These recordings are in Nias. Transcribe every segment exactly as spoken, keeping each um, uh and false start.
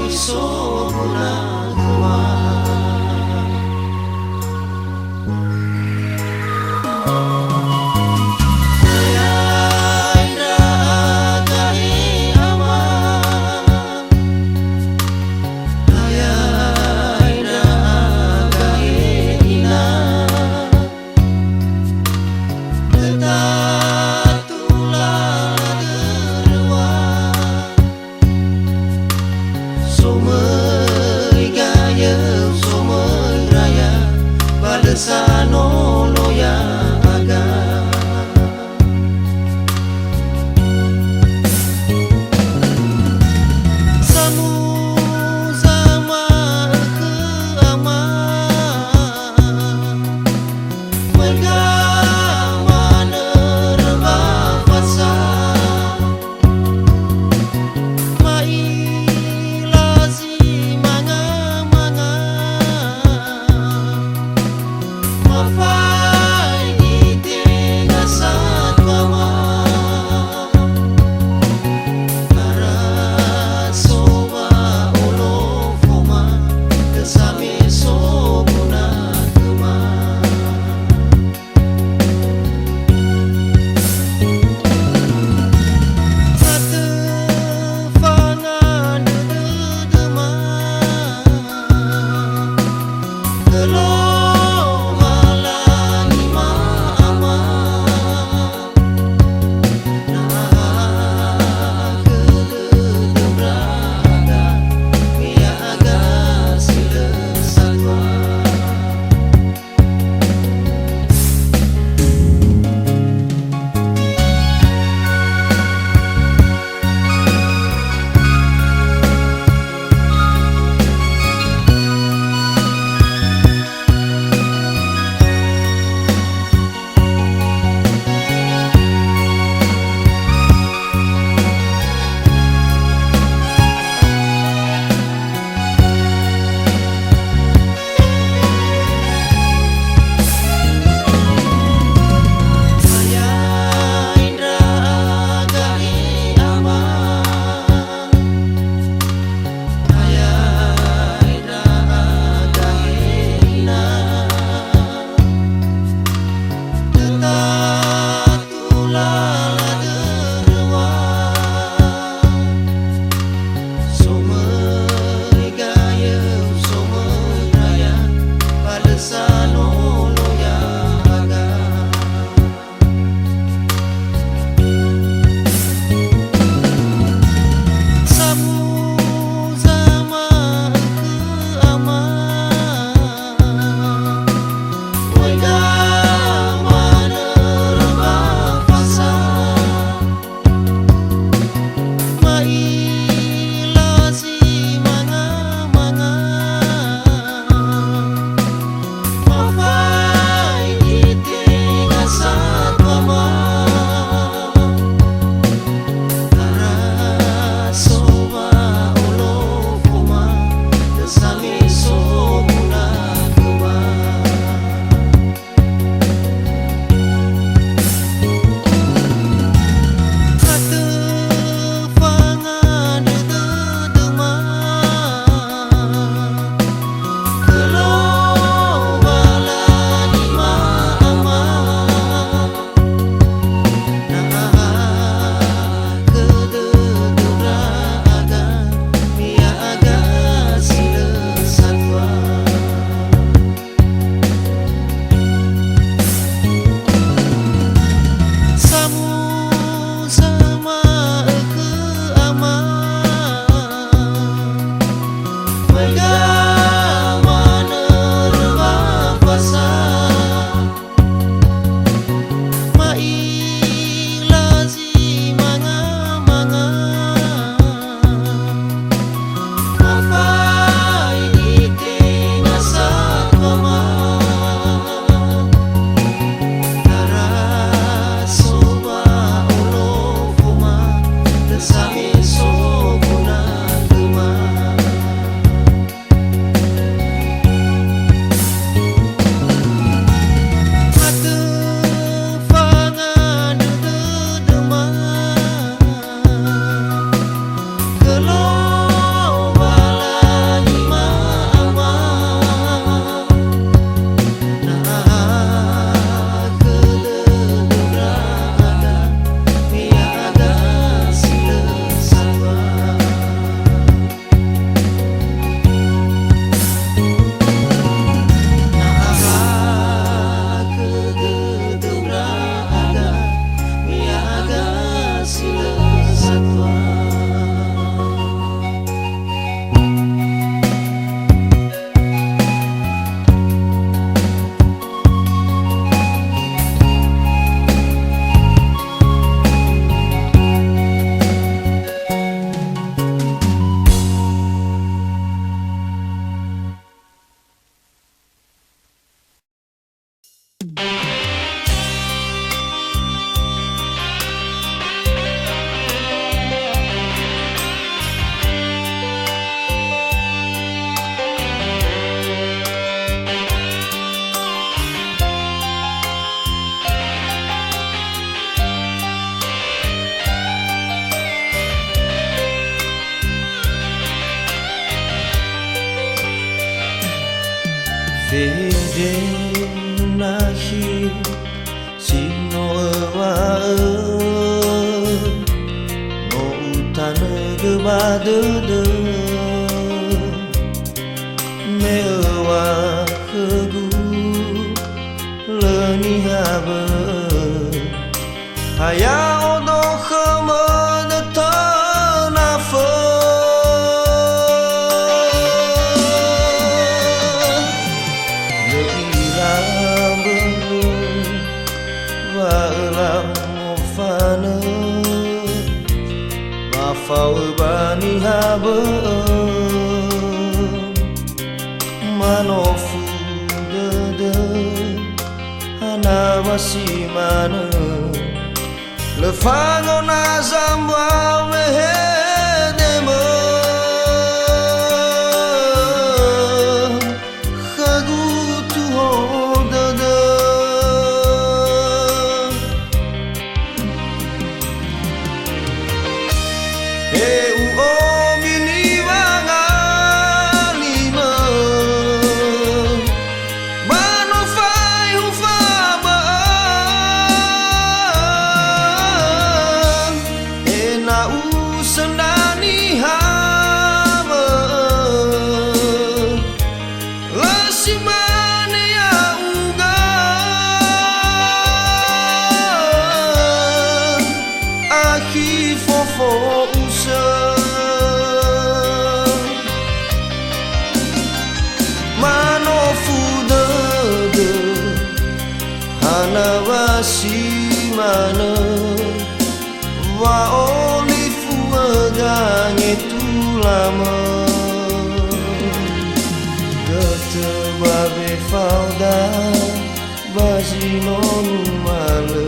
Soguna khöma. Ayai ndra'aga he Ama, ayai ndra'aga he Ina. Tatu lala döröwa, somöi Enahi si no öŵa'ö, no utanögö ba dödö, me öŵa'ö khögu lö niha bö'ö. Ha ya'odo khömö dötönafö. Lö ira mbörö wa ölau mofanö, ba fao ba niha bö'ö. Manofu dödö, hana wa si manö. Lö fangona zambua wehedemö, khögu tuho dödö. He u'omi niwangalimö, ba no fai hufabö'ö, ena'ö usöndra niha bö'ö. Lö si mane ya'ugö, akhi fofo'u sö. Manofu dödö, hana wa si manö. Wa'olifu'ö gangetulamö, götö ba wefaoda ba zi no numalö.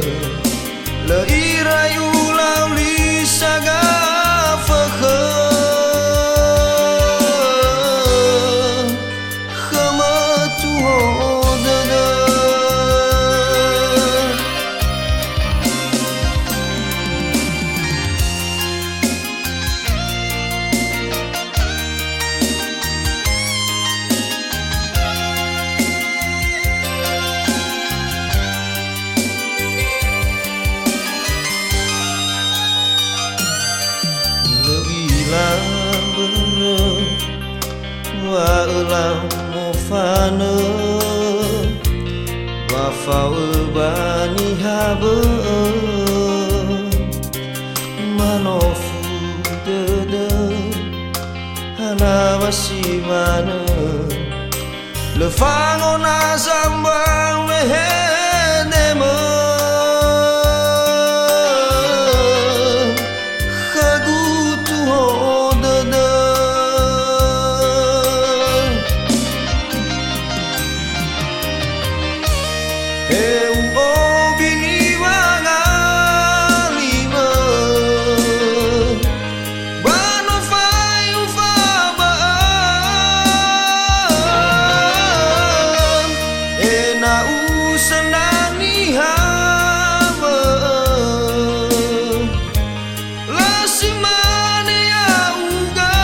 Lö irai ulau li sagafö khö khömö tuho dödö. Lö u'ila mbörö wa ölau mofanö, wa fao ba niha bö'ö. Manofu dödö, hana wa si manö. Lö fangona zambua wehedemö, khögu tuho dödö. He u'obi niwangalimö, ba no fai ufabö'ö, ena'ö usöndra niha bö'ö. Lö si mane ya'ugö,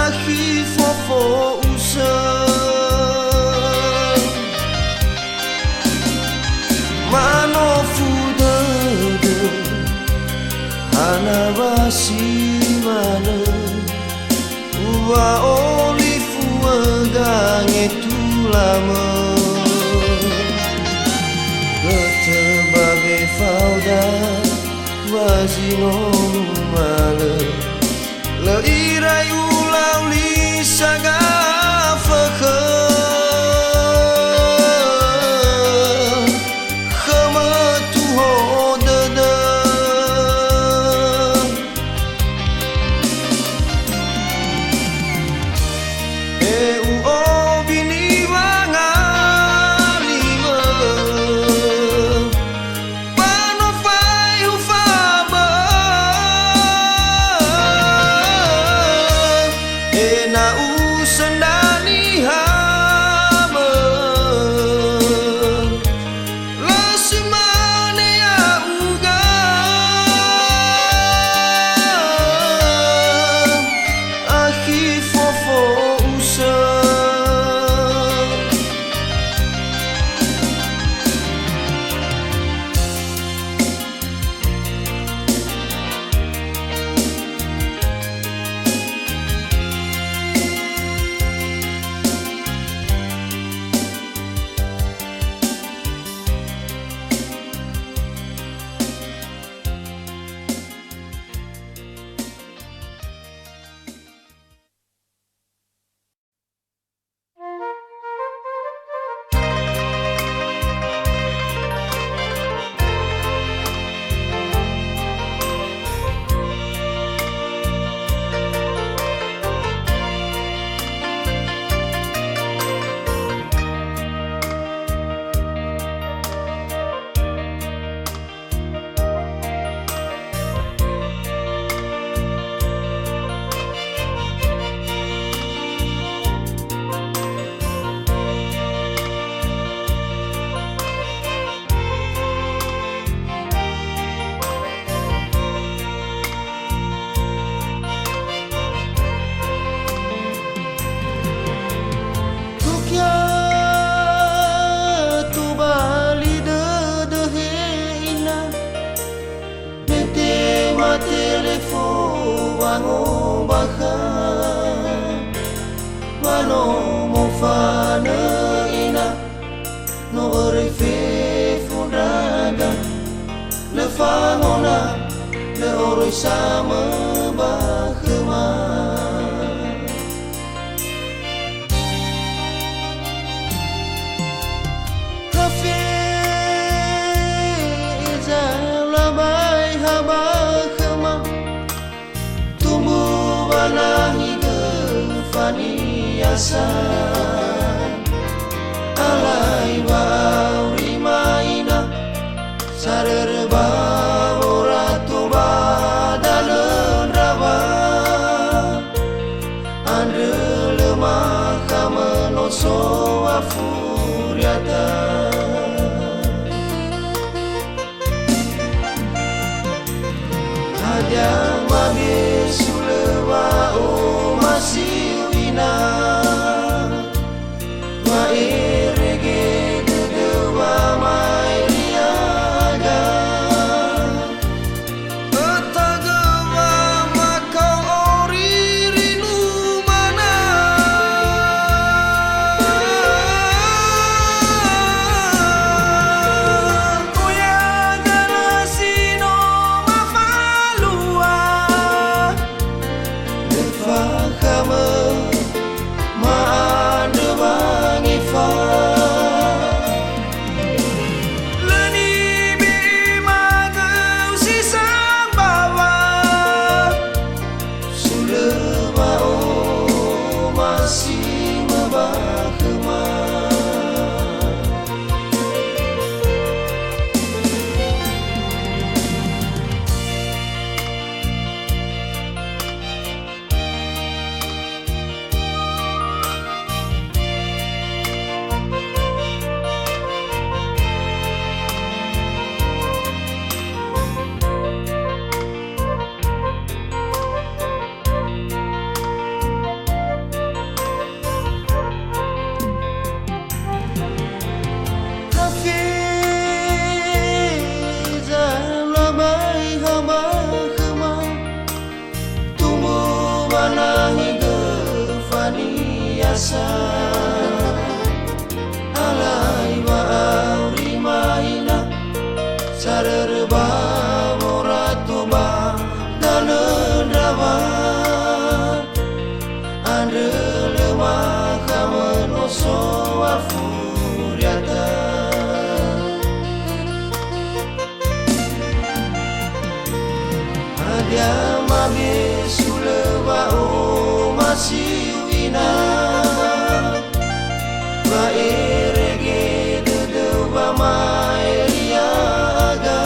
akhi fofo'u sö. Manofu dödö, hana wa si manö, wa'olifu'ö gangetulamö. Götö ba wefaoda wa zi no numalö. Lö irai ulau li sagafö khö khömö tuho dödö. He u'obi niwangalimö, ba no fai ufabö'ö, ena'ö Samö ba khöma. Hafeza labai ha ba khöma, tumbu ba nahi göfania sa. Alai ba auri maina, sarörö ba worato ba danö ndrawa. Andrö lö makhamö no so wafuriata. Hadia mabe sulö wa'omasiu ina. Wa'erege dödöu wamaelia aga. Ötagö wamakao oriri numana. Oya gara si no mafalua. Lö fakhamö ma'andrö wangefa. Lö nibe'e magöu si sambawa. Sulö wa'omasi ma ba khöma. Hafeza labai ha ba khöma. Tumbu ba nahi göfania sa. Alai wa'auri maina, sarörö ba worato ba danö ndrawa. Andrö lö makhamö no so wafuriata. Hadia mabe sulö wa'omasiu ina. Wa'erege dödöu wamaelia aga.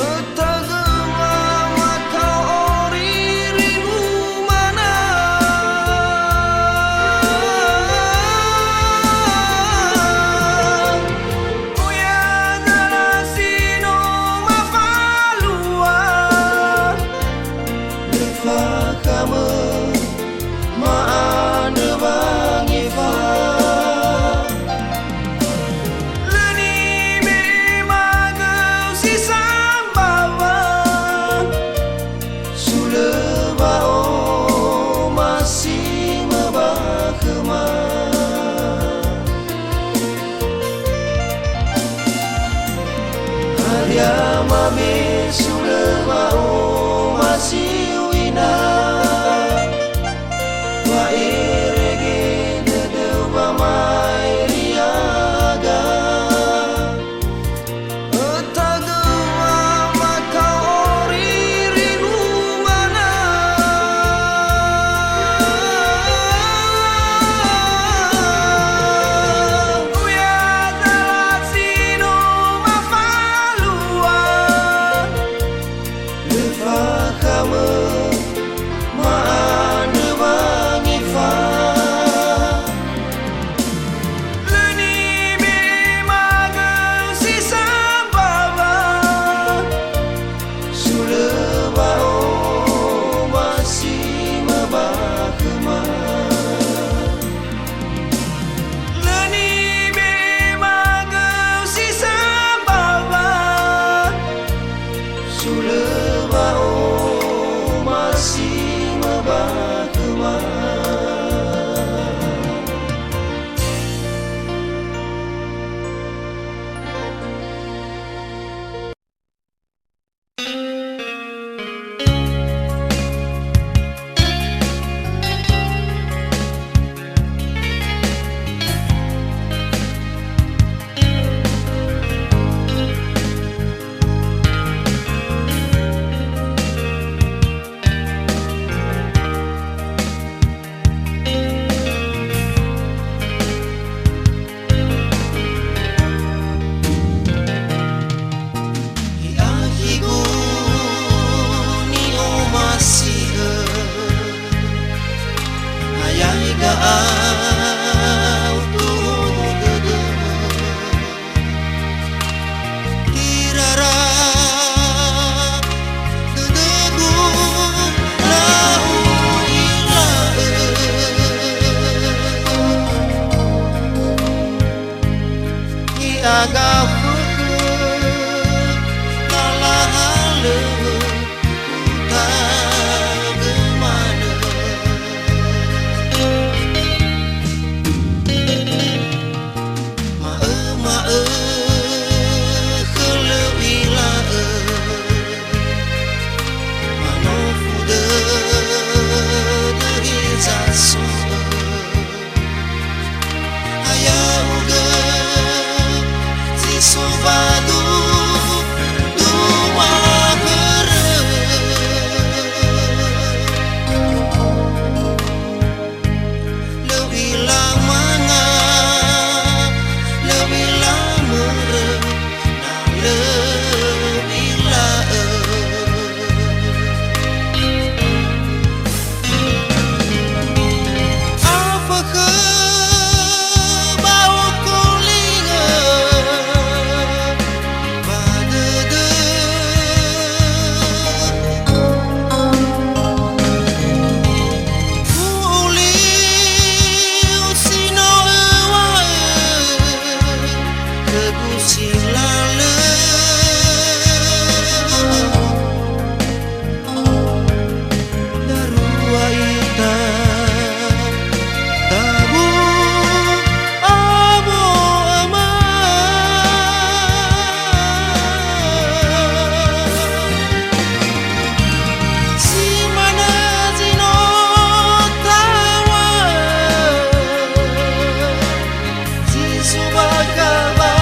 Ötagö wamakao oriri numana. Oya gara si no mafalua. Lö fakhamö ma'andrö wangefa. Lö nibe'e magöu si sambawa. Sulö wa'omasi ma ba khöma. Hadia mabe sulö wa'omasiu ina. Wa'erege dödöu wamaelia aga. Ötagö wamakao oriri numana. Oya gara si no mafalua. Lö fakhamö Daga fõkhõ lala halöŵö utagö manö. Ma'öma'ö khölö ila'ö, manofu dödö hiza so'ö. Aya'ugö zi so ba du-, dua hörö. Lö u'ila manga, lö u'ila mörö, na lö u'ila'ö. Afökhö ba okolingö ba dödö. U'uliu si no öŵa'ö khögu si lalö. Darua ita, tabu, amo, ama. Si manö zi no taŵa'ö. Zi so ba gawa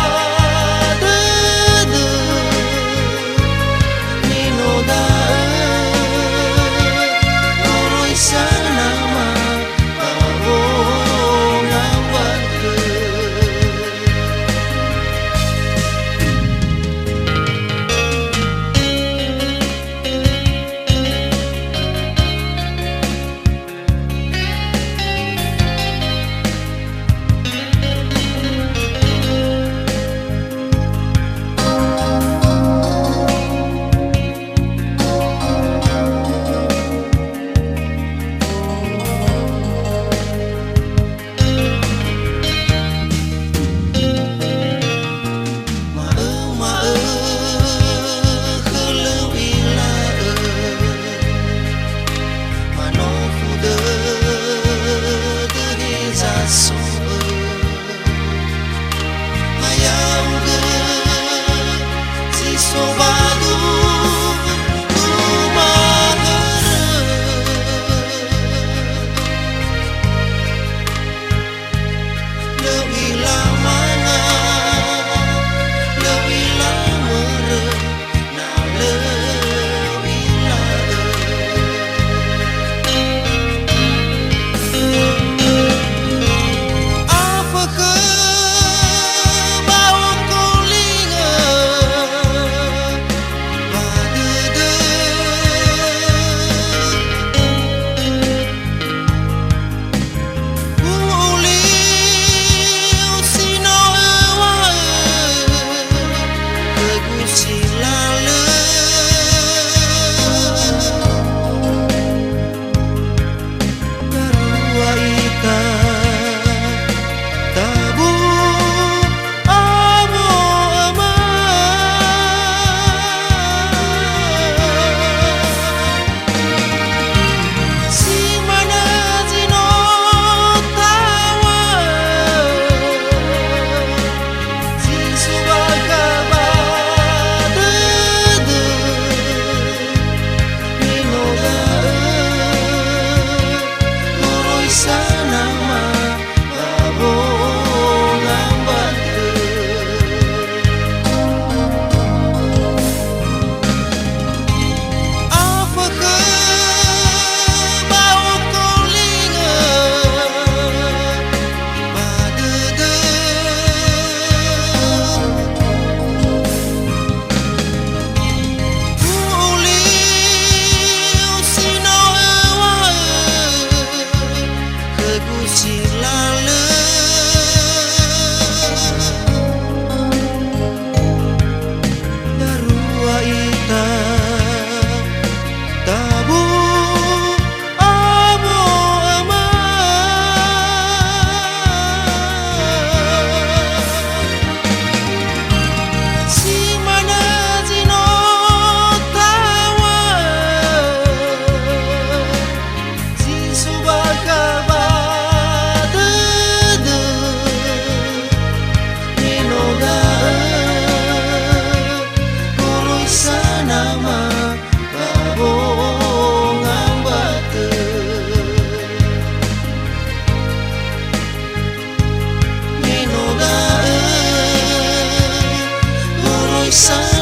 Sa